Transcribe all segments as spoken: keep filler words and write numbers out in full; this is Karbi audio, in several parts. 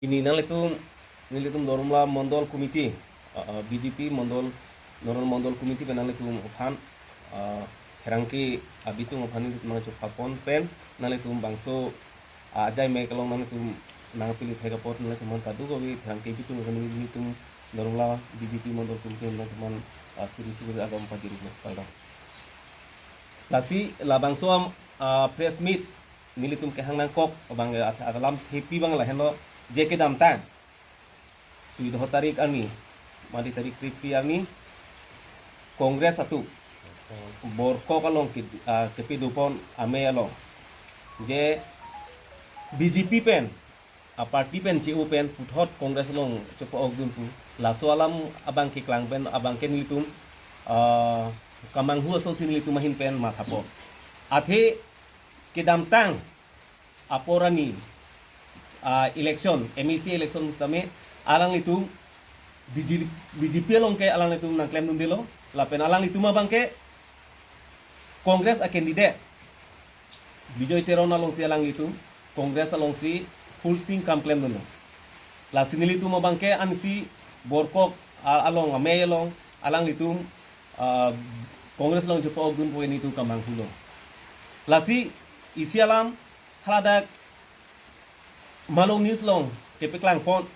Pini nanglitum, nelitum Doramla Mondol Committee, uh, uh, B J P Mondol, Doramla Mondol Committee pen nanglitum aphan, uh, pherangke abitung aphan nelitum nangchepapon pen, nanglitum bangso, uh, ajai mek along nanglitum nangpili thek apot nanglitum aphan kadokave pherangke abitung aphan nelitum Doramla B J P Mondol Committee nanglitum aphan, uh, suri suri agam pajirlo, kardom. Lasi labangso am, uh, press meet nelitum kehang nangkok abang, eh, at-, alam thepi abang lahenlo, je kedamtang sui doho tarik arni, madi tarik krephi arni, Congress atum Borkok along ke, ah, kepidopon amei along, je B J P pen, a party pen che-o pen puthot Congress along chepa-okdun pu, laso alam abang keklang pen abang ke nelitum, ah, kemanghu asonsi nelitum ahin pen mathapon. Athe kedamtang apor arni, ah, election, M A C election sitame alanglitum B J P, B J P along ke alanglitum nangklemdundelo, lapen alanglitum abang ke Congress a candidate Bijoy Teron alongsi alanglitum Congress alongsi full steam kam klemdunlo. Lasi nelitum abang ke ansi Borkok a-, along amei along alanglitum, ah, Congress along chepa-okdun pu nelitum kemanghulo. Lasi isi alam haladak Malong News along kepaklangpon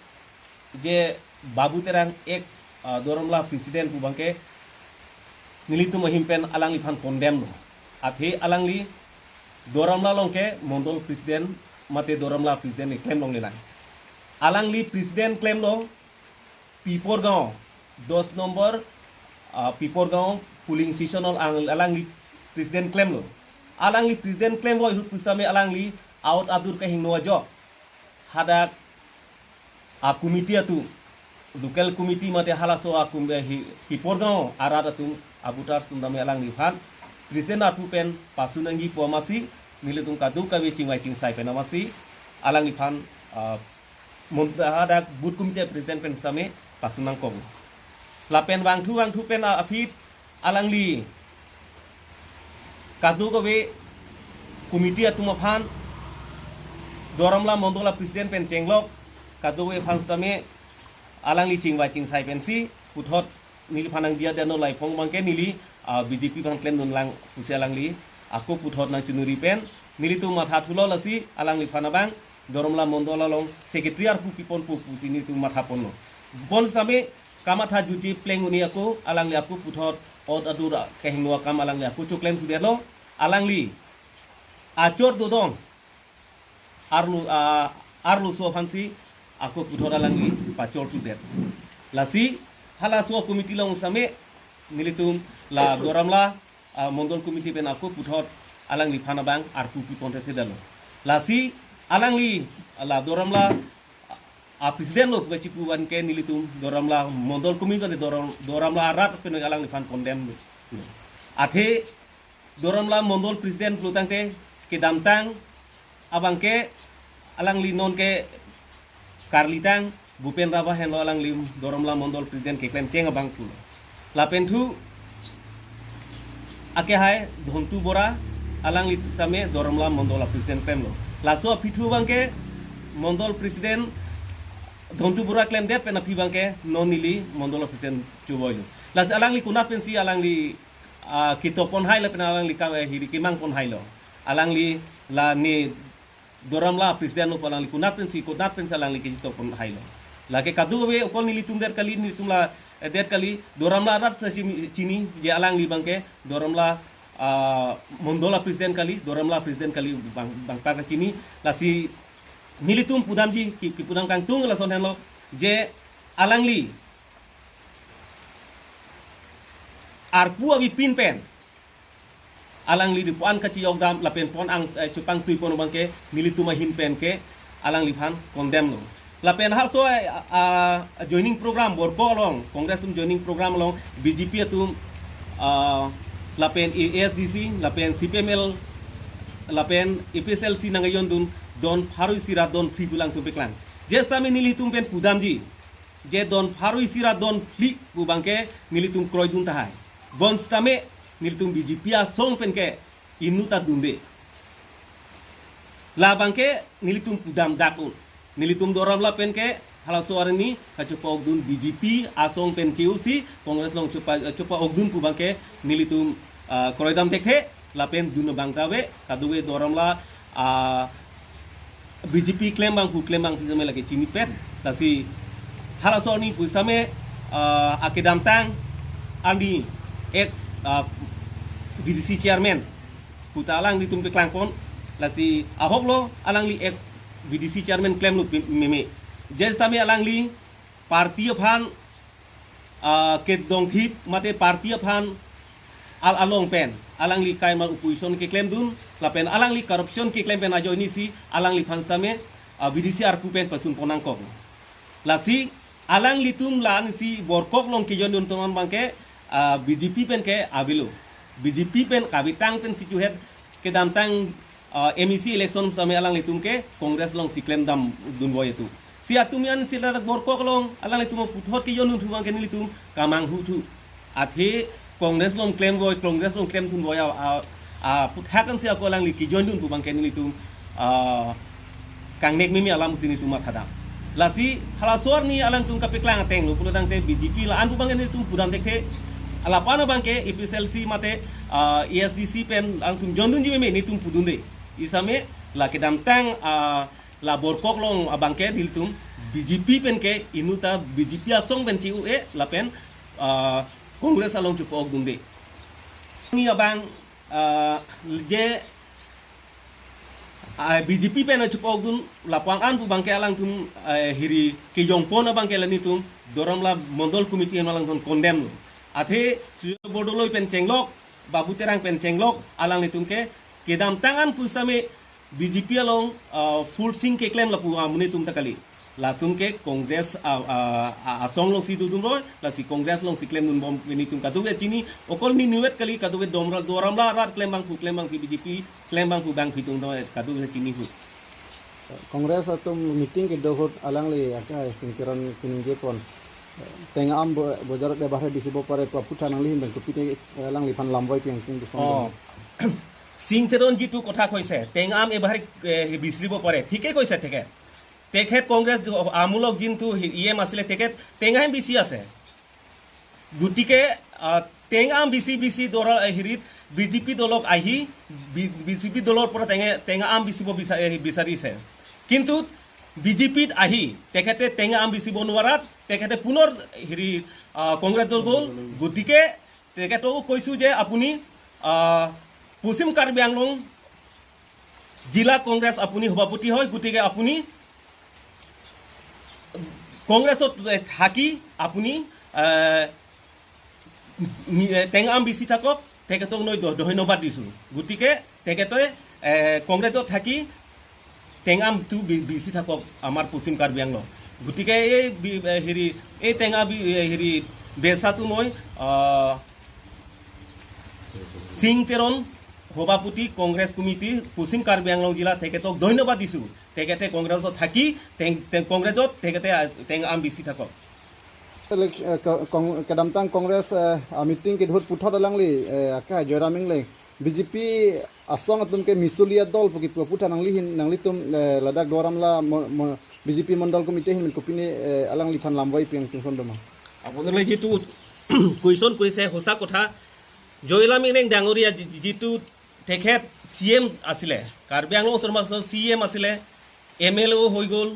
je Babu Terang ex, ah, Doramla president pu abang ke nelitum ahin pen alangliphan condemn lo. Athe alangli Doramla along ke Mondol president mate Doramla president keklem longle lang. Alangli president klemlo Piporgaon, dos nombor, ah, Piporgaon polling station along alangli president klemlo. Alangli president klemvoi ahut pusitame alangli aot adur kehingno ajok hadak a committee atum, local committee mate halaso a kum-, eh, hi-, Piporgaon arat atum a voters atum tame alangliphan president arpu pen pasu nangji pu amatsi nelitum kadokave chingvai chingsai pen amatsi alangliphan, ah, mon-, hadak booth committee president pen sitame pasu nangkok. Lapen vangthu vangthu pen a-, aphi alangli kadokave committee atum aphan Doramla Mondol a president pen chenglok kadokave aphan sitame alangli chingvai chingsai pensi puthot neliphan nangji aden lo, laipong abang ke neli, ah, B J P aphan klemdun lang pusi alangli ako puthot nangchinuri pen nelitum mathathulo, lasi alangliphan abang Doramla Mondol along secretary arpu piponpo pusi nelitum mathaponlo. Bonsitame kamatha jutji pleng un-e ako alangli ako puthot aot adur kehingno akam alangli ako choklemthudetlo. Alangli achor dodong arlo, ah, arloso aphansi ako puthot alangli pachorthudet. Lasi halaso committee along sitame nelitum la Doramla, ah, Mondol Committee pen ako puthot alangliphan abang arpu piponthekthedetlo. Lasi alangli la Doramla a president lo pu kachipu abang ke nelitum Doramla Mondol Committee pen Doram-, Doramla arat pen alangliphan condemn lo. Athe Doramla Mondol president pulotangte kedamtang abang ke alangli non ke karlitang Bhupen Rabha henlo alangli Doramla Mondol president keklemcheng abang pulo. Lapen thu akehai Dhontu Bora alangli sitame Doramla Mondol a president klemlo. Laso aphi thu abang ke Mondol president Dhontu Bora klemdet pen aphi abang ke non neli Mondol a president chovoilo. Lasi alangli konat pensi alangli, ah, ketopon hai lapen alangli ka, eh, hiri kemangpon hailo. Alangli la ne Doramla president lo pu alangli konat pensi, konat pensi alangli kechetopon hailo. Lake kadokave okol nelitum det kali, nelitum la, eh, det kali, Doramla arat si chini, chini, je alangli abang ke Doramla, ah, Mondol a president kali, Doramla president kali abang, abang ta kachini, lasi nelitum pudamji, ke, kepudam kangtung lason henlo, je alangli arpu abi pin pen alangli di pon kachiyokdam lapen pon ang, eh, chepangtuipon abang ke nelitum ahin pen ke alangliphan condemn lo. Lapen halaso, eh, ah, joining program Borkok along, Congress atum joining program along B J P atum, ah, lapen A S D C, lapen C P M L, lapen A P H L C nangkejondun don pharo isi ra don phli pu alangtum paklang. Je sitame nelitum pen pudamji je don pharo isi ra don phli pu abang ke nelitum kroidun tahai. Bonsitame nelitum B J P asong pen ke inut ta dunde. Labang ke nelitum pudam dak un. Nelitum Duar Amla pen ke halaso arni kachepa-okdun, B J P asong pen che-osi Congress along chepa, chepa-okdun pu abang ke nelitum, ah, kroidam thekthe, lapen dun abang ta ave, kadokave Duar Amla, ah, B J P klem abang pu, klem abangpi sitame lake chinipet. Lasi halaso arni pusitame, ah, akedamtang arni ex, ah, V D C chairman puta alanglitum peklangpon. Lasi ahoklo alangli ex V D C chairman klemlo pi-, meme. Je sitame alangli party aphan, ah, kedongthip mate party aphan al along pen alangli kaimar opposition keklemdun, lapen alangli corruption keklem pen ajoinesi alangliphan sitame, ah, V D C arpu pen pasunpon nangkok. Lasi alanglitum la-ansi Borkok along kejoindun atum abang ke, ah, B J P pen ke avelo. B J P pen kavitang pen situhet kedamtang, ah, M A C election sitame alanglitum ke Congress alongsi klemdamdunvoi atum. Si atum an si ladak Borkok along alanglitum puthot kejoindun atum abang ke nelitum kamanghu thu. Athe Congress along klemvoi, Congress along klemthunvoi a, a, aputhak ansi ako alangli kejoindun pu abang ke nelitum, ah, kangnek meme alam si nelitum mathadam. Lasi halaso arni alangtum kapeklang atenglo pulotangte B J P la-an pu abang ke nelitum pudam thekthe. Lapu-an abang ke A P H L C mate, ah, A S D C pen alangtum joindunji meme nelitum pudunde. Sitame la kedamtang, ah, la Borkok along abang ke nelitum B J P pen ke inutta B J P asong pen che-o-e lapen, ah, Congress along chepa-okdunde. Ni abang, ah, je, ah, B J P pen chepa-okdun lapu-an pu abang ke alangtum, eh, hiri kejongpon abang ke la nelitum Duar Amla Mondol Committee alangtum condemn lo. Athe Sujoy Bordoloi pen chenglok, Babu Terang pen chenglok, alanglitum ke kedamtang an pusitame B J P along, ah, full sing keklem lapu amonit atum ta kali. Latum ke Congress, ah, ah, ah, asong alongsi dodunvoi, lasi Congress alongsi klemdunbom nelitum kadokave chini, okol nelitum vet kali, kadokave Duar Amla, Duar Amla arat klem abang pu, klem abangpi B J P, klem abang pu abangpi atum do kadokave chini hu. Congress atum meeting kedo ahut alangli akai Sing Teron keningjepon. Teng-am bo-, bojar de bahar bisibo pare pu aphuthak nangli ahin pen kopite alangliphan lamvoi pi angtung dusong Oh. dong. Singh থেৰণ যিটো কথা কৈছে, টেঙ আম এবাৰ, এ, বিচৰিব পাৰে, ঠিকে কৈছে তেখেত। তেখেত কংগ্ৰেছ য-, আমুলক যোনটো হি-, ই এম আছিলে, তেখেত টেঙ আম বিচি আছে। গতিকে, আ, টেঙ আম বিচি বিচি দল, এ, হেৰিত বি জে পি দলক আহি, বি-, বি জে পি দলৰ পৰা টেঙে-, টেঙা আম বিচিব বিচা-, এ, বিচাৰিছে। কিন্তু বি জে পিত আহি তেখেতে টেঙা আম বিচিব নোৱাৰাত তেখেতে পুনৰ হেৰি, আ, কংগ্ৰেছ দল গ'ল। গতিকে তেখেতকো কৈছোঁ যে আপুনি, আ, পশ্চিম কাৰ্বি আংলং জিলা কংগ্ৰেছ আপুনি সভাপতি হয়, গতিকে আপুনি কংগ্ৰেছত, এ, থাকি আপুনি, এ, নি-, এ, টেঙা আম বিচি থাকক, তেখেতক মই ধ-, ধন্যবাদ দিছোঁ। গতিকে তেখেতে, এ, কংগ্ৰেছত থাকি টেঙা আমটো বি-, বিচি থাকক আমাৰ পশ্চিম কাৰ্বি আংলং। গতিকে এই বি-, এ, হেৰি, এই টেঙা বি-, এ, হেৰি বেচাটো মই, আ, সিং তেৰণ সভাপতি কংগ্ৰেছ কমিটি পশ্চিম কাৰ্বি আংলং জিলা তেখেতক ধন্যবাদ দিছোঁ। তেখেতে কংগ্ৰেছত থাকি টেং-, টেং-, কংগ্ৰেছত তেখেতে, আ, টেঙা আম বিচি থাকক। Elec-, eh, ko-, kong-, kedamtang Congress, eh, a meeting kedo ahut puthot alangli, eh, akai Joyram Engleng, B J P asong atum ke misuli adol pu kipu aphuthak nangli ahin, nanglitum, eh, ladak Duar Amla mo-, mo-, B J P Mondol Committee ahin pen kopine, eh, alangliphan lamvoi pi angtung son doma. আপোনালোকে যিটো কুৱেশ্যন কৰিছে, সঁচা কথা। জয়ৰাম ইংলেং ডাঙৰীয়া যি-, যিটো তেখেত C M আছিলে, কাৰ্বি আংলং অট'নমাছৰ চি এম আছিলে, এম এল এও হৈ গ'ল।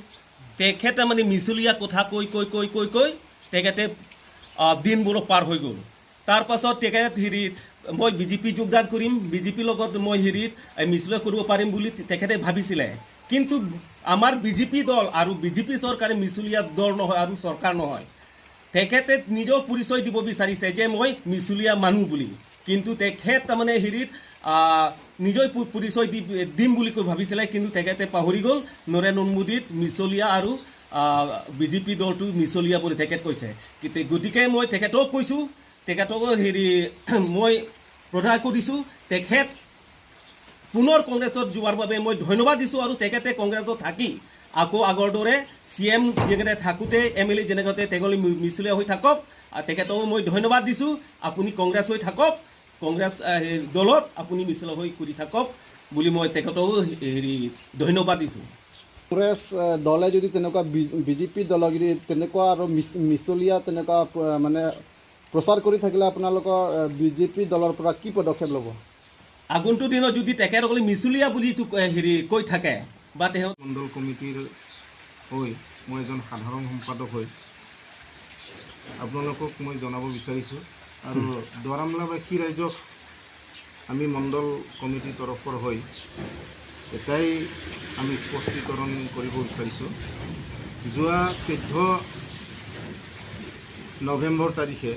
তেখেতে মানে মিছলীয়া কথা কৈ কৈ কৈ কৈ কৈ তেখেতে, আহ, দিনবোৰো পাৰ হৈ গ'ল। তাৰ পাছত তেখেত হেৰি, মই বি জে পি যোগদান কৰিম, বি জে পিৰ লগত মই হেৰিত, এই, মিছলীয়া কৰিব পাৰিম বুলি তেখেতে ভাবিছিলে। কিন্তু আমাৰ বি জে পি দল আৰু বি জে পি চৰকাৰে মিছলীয়া দল নহয় আৰু চৰকাৰ নহয়। তেখেতে নিজেও পৰিচয় দিব বিচাৰিছে যে মই মিছলীয়া মানুহ বুলি, কিন্তু তেখেত তাৰমানে হেৰিত, আহ, নিজেই পু-, পৰিচয় দি-, দিম বুলি কৈ ভাবিছিলে, কিন্তু তেখেতে পাহৰি গ'ল নৰেন্দ্ৰ মোদীত মিছলীয়া আৰু, আহ, বি জে পি দলটো মিছলীয়া বুলি তেখেত কৈছে। গতি-, গতিকে মই তেখেতক কৈছোঁ, তেখেতক হেৰি মই প্ৰধাৰ কৰিছোঁ, তেখেত পুনৰ কংগ্ৰেছত যোৱাৰ বাবে মই ধন্যবাদ দিছোঁ আৰু তেখেতে কংগ্ৰেছত থাকি আকৌ আগৰ দৰে চি এম যেনেকে থাকোঁতে, এম এল এ যেনেকে থাকোঁতে তেখেতে মি-, মিছলীয়া হৈ থাকক। আৰু তেখেতকো মই ধন্যবাদ দিছোঁ, আপুনি কংগ্ৰেছ হৈ থাকক, কংগ্ৰেছ, আহ, সেই দলত আপুনি মিছলীয়া হৈ কৰি থাকক বুলি মই তেখেতকো হেৰি ধন্যবাদ দিছোঁ। কংগ্ৰেছ, এ, দলে যদি তেনেকুৱা বি-, বিজেপি দলক যদি তেনেকুৱা আৰু মিছ-, মিছলীয়া তেনেকুৱা, এ, মানে প্ৰচাৰ কৰি থাকিলে আপোনালোকৰ, এ, বিজেপি দলৰ পৰা কি পদক্ষেপ ল'ব? আগন্তুক দিনত যদি তেখেতসকলে মিছলীয়া বুলি তো, এ, হেৰি কৈ থাকে বা তেওঁ মণ্ডল কমিটিৰ হৈ মই এজন সাধাৰণ সম্পাদক হৈ আপোনালোকক মই জনাব বিচাৰিছোঁ আৰু দুৱাৰামলাবাসী ৰাইজক আমি মণ্ডল কমিটিৰ তৰফৰ হৈ এটাই আমি স্পষ্টীকৰণ কৰিব বিচাৰিছোঁ। যোৱা চৈধ্য নৱেম্বৰ তাৰিখে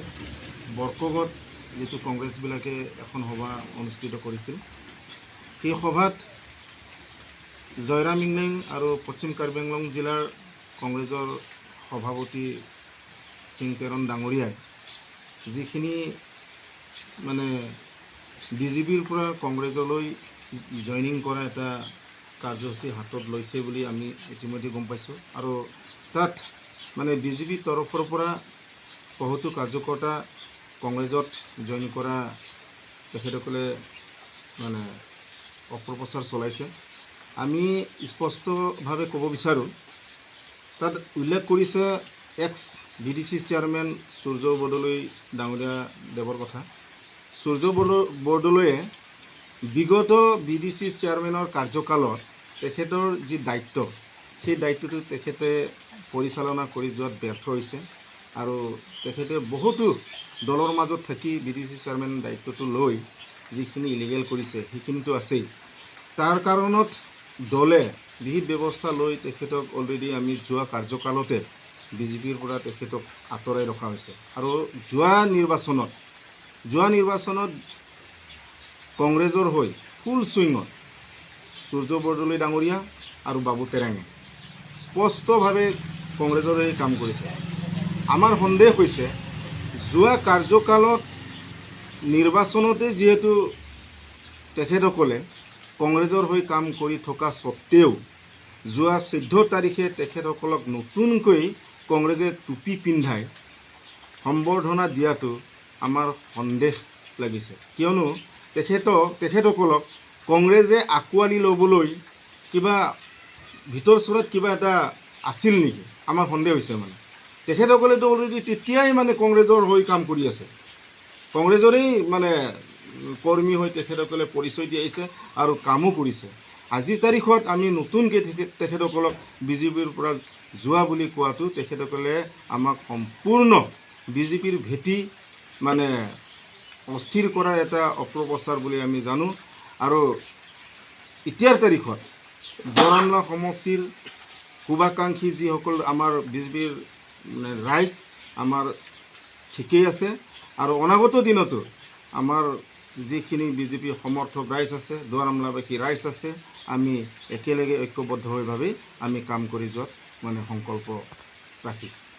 বৰকগত যিটো কংগ্ৰেছবিলাকে এখন সভা অনুষ্ঠিত কৰিছিল, সেই সভাত জয়ৰাম ইংলেং আৰু পশ্চিম কাৰ্বি আংলং জিলাৰ কংগ্ৰেছৰ সভাপতি সিং তেৰণ ডাঙৰীয়াই যিখিনি মানে বিজেপিৰ পৰা কংগ্ৰেছলৈ জইনিং কৰা এটা কাৰ্যসূচী হাতত লৈছে বুলি আমি ইতিমধ্যে গম পাইছোঁ। আৰু তাত মানে বিজেপিৰ তৰফৰ পৰা বহুতো কাৰ্যকৰ্তা কংগ্ৰেছত জইন কৰা তেখেতসকলে মানে অপপ্ৰচাৰ চলাইছে। আমি স্পষ্টভাৱে ক'ব বিচাৰোঁ, তাত উল্লেখ কৰিছে ex B D C chairman Surya Bordoloi ডাঙৰীয়া দেৱৰ কথা। সূৰ্য বৰদ-, বৰদলৈয়ে বিগত বি ডি চি চেয়াৰমেনৰ কাৰ্যকালত তেখেতৰ যি দায়িত্ব, সেই দায়িত্বটো তেখেতে পৰিচালনা কৰি যোৱাত ব্যৰ্থ হৈছে আৰু তেখেতে বহুতো দলৰ মাজত থাকি বি ডি চি চেয়াৰমেন দায়িত্বটো লৈ যিখিনি ইলিগেল কৰিছে, সেইখিনিতো আছেই। তাৰ কাৰণত দলে বিহিত ব্যৱস্থা লৈ তেখেতক অলৰেডি আমি যোৱা কাৰ্যকালতে বিজেপিৰ পৰা তেখেতক আঁতৰাই ৰখা হৈছে। আৰু যোৱা নিৰ্বাচনত, যোৱা নিৰ্বাচনত কংগ্ৰেছৰ হৈ ফুল চুইঙত সূৰ্য বৰদলৈ ডাঙৰীয়া আৰু বাবু তেৰাঙে স্পষ্টভাৱে কংগ্ৰেছৰ হৈ কাম কৰিছে। আমাৰ সন্দেহ হৈছে, যোৱা কাৰ্যকালত নিৰ্বাচনতে যিহেতু তেখেতসকলে কংগ্ৰেছৰ হৈ কাম কৰি থকা স্বত্বেও যোৱা চৈধ্য তাৰিখে তেখেতসকলক নতুনকৈ কংগ্ৰেছে টুপি পিন্ধাই সম্বৰ্ধনা দিয়াটো আমাৰ সন্দেহ লাগিছে। কিয়নো তেখেতক, তেখেতসকলক কংগ্ৰেছে আঁকোৱালি ল'বলৈ কিবা ভিতৰ চৰাত কিবা এটা আছিল নেকি, আমাৰ সন্দেহ হৈছে। মানে তেখেতসকলেতো অলৰেডি তেতিয়াই মানে কংগ্ৰেছৰ হৈ কাম কৰি আছে, কংগ্ৰেছৰেই মানে কৰ্মী হৈ তেখেতসকলে পৰিচয় দি আহিছে আৰু কামো কৰিছে। আজিৰ তাৰিখত আমি নতুনকৈ তেখে-, তেখেতসকলক বিজেপিৰ পৰা যোৱা বুলি কোৱাটো তেখেতসকলে আমাক সম্পূৰ্ণ বিজেপিৰ ভেটি মানে অস্থিৰ কৰাৰ এটা অপপ্ৰচাৰ বুলি আমি জানো। আৰু এতিয়াৰ তাৰিখত দুৱাৰামলা সমষ্টিৰ শুভাকাংক্ষী যিসকল আমাৰ বিজেপিৰ মানে ৰাইজ আমাৰ ঠিকেই আছে আৰু অনাগত দিনতো আমাৰ যিখিনি বিজেপি সমৰ্থক ৰাইজ আছে, দুৱাৰামলাবাসী ৰাইজ আছে, আমি একেলগে ঐক্যবদ্ধভাৱে আমি কাম কৰি যোৱাত মানে সংকল্প ৰাখিছোঁ।